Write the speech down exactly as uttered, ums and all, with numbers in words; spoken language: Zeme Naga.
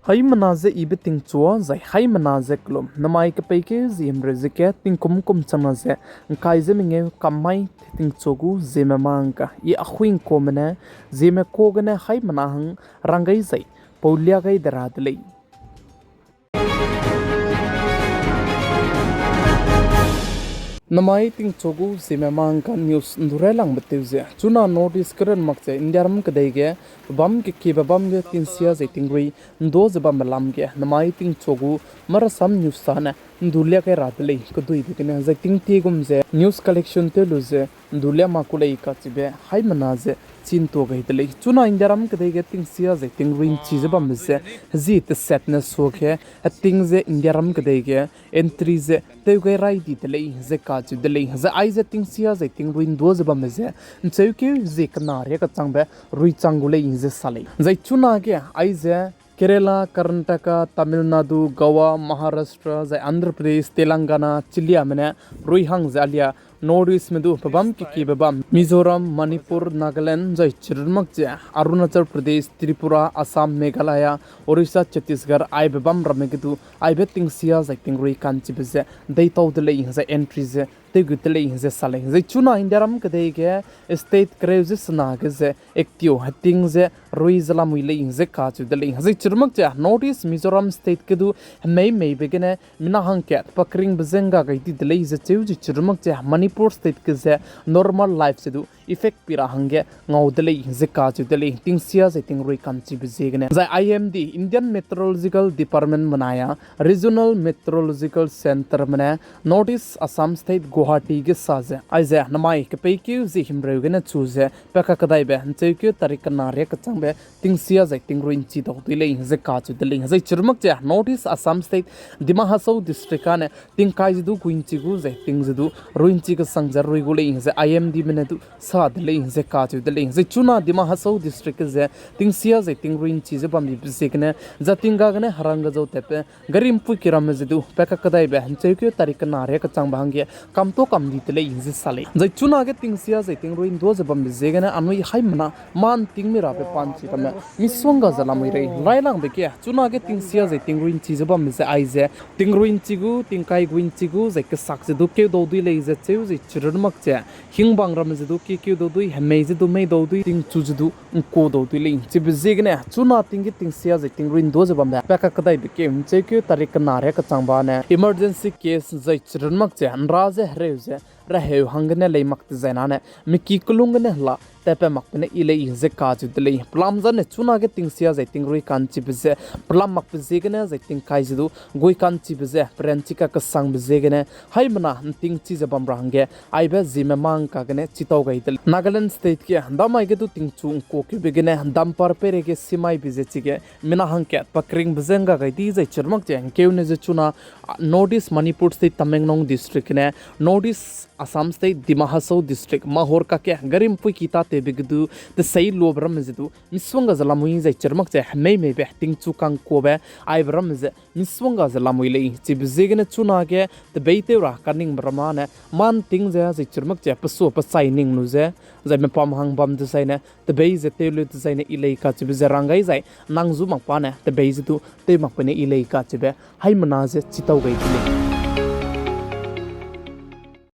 Haimena ze ibe tingchua zai haimena ze kelum, namai kepeikeu ze himreu ze ge tingkum kum changna ze ngkai ze mengeu kam mai tingchua gu Zeme mangka i ahuingkuame ne Zeme ka gene haimena hang rang gai zai pau lia gai de ra de lei. Namai tingchua gu Zeme mangka news ndu railangbe tew ze, chuna North East keran mak ze Indiaram kedei ge pebâm kekiebe bâm ge tingsia zai tingrui ndu ze bambe lam ge namai tingchua gu Marasam News sa ne ndu lia gai ra de lei. Keduibe gene zai tingtie gum ze news collection tew lu ze ndu lia mak ku lei kacheube haimena ze chintua gai de lei. Chuna Indiaram kedei ge tingsia zai tingrui nchi ze bambe ze hezi teset ne suage heting ze Indiaram kedei ge entry ze tew gai rai di de lei ze kacheu de lei. Zai aize tingsia zai tingrui ndu ze bambe ze ncheukeu zi kena ria kechangbe rui chang gu lei ze sa lei. Zai chunage aize Kerala, Karnataka, Tamil Nadu, Goa, Maharashtra, zai Andhra Pradesh, Telangana, chiliame ne rui hang ze alia North East me du pebâm kekiebe bam, Mizoram, Manipur, Nagaland, zai chirun mak ze Arunachal Pradesh, Tripura, Assam, Meghalaya, Orissa, Chhattisgarh, aibe bam ramme ge du aibe tingsia zai tingrui ka'nchibe ze deitau de lei, zai entry ze tew gu de lei ze sa lei. Zai chuna Indiaram kedei ge state kereu ze sena ge ze active heting ze rui ze lamui lei ze kacheu de lei. Zai chirun mak ze North East Mizoram state ge du hemei meibe gene mina hangkat pakringbe ze ngga gai di de lei ze cheu ze chirun mak ze Manipur state ge ze normal life ze du effect pi ra hangge ngau de lei ze kacheu de lei, tingsia zai tingrui ka'nchibe ziegene. Zai I M D, Indian Meteorological Department menai a Regional Meteorological Centre me ne North East Assam State Guwahati ge sa ze, aize namai kepeikeu zi himreu gene chu ze pa kakedaibe ncheukeu tarik kena ria kechangbe tingsia zai tingrui nchi dau dui lei ze kacheu de lei. Zai chirun mak ze North East Assam State Dima Hasao District ane tingkai ze du gui nchi gu zai ting ze du rui nchi kesang ze rui gu lei ze I M D me ne du sa de lei ze kacheu de lei. Zai chuna Dima Hasao District ge ze tingsia zai tingrui nchi ze bambibe ziegene, za tingga gene herang ge zau tatbe gari mpui ki ramme ze du pa kakedaibe ncheukeu tarik kena ria kechangbe hangge kamta kam di de lei ze sa lei. Zai chunage tingsia zai tingrui ndu ze bambe ziegene anui haimena mâ nting mi rabe panchi ramme misongga ze lamui rei railangbe ge chunage tingsia zai tingrui nchi ze bambe ze aize tingrui nchi gu, tingkai gui nchi gu zai kesak ze du keu dau dui lei ze cheu ze chirun mak ze hingbang ramme ze du kikeu dau dui, hemei ze du mei dau dui, tingchu ze du ngku dau dui lei. Chibe ziegene chuna ting ge tingsia zai tingrui ndu ze bambe pa kakedaibe keu ncheukeu tarik kena ria kechangbe ne emergency case zai chirun mak ze nra ze hereu ze reheu hanggene lei mak dezaine ne miki kelung gene hela tatpat makbe ne i lei ze kacheu de lei. Pelam zane chunage tingsia zai tingrui ka'nchibe ze pelam makbe ziegene zai tingkai ze du gui ka'nchibe ze peranchi kakesangbe ziegene haimena nting chi ze bam ra hangge aibe Zeme mangka gene chitau gai de lei. Nagaland State ge damai ge du tingchu ngkuakeube gene dumper peireige simaibe ze chige mina hangkat pakringbe ze ngga gai di zai chirun mak ze ngkeune ze chuna North East Manipur State Tamenglong District gene North East Assam State Dima Hasao District Mahur kake gari mpui ki tatewbe ge du tesei luabe ramme ze du misongga ze lamui zai chirun mak ze hemei meibe tingchu kangkuabe aibe ramme ze misongga ze lamui lei. Chibe ziegene chunage tebeitew ra kaningbe ramme ne mâ nting ze zai chirun mak ze pesua pesai ning lu ze zai mepam hang bam dezaine tebei ze tew leu dezaine i lei kacheube ze rang gai zai nang zu mak pa ne tebei ze du tew makbe ne i lei kacheube haimena ze chitau gai de lei.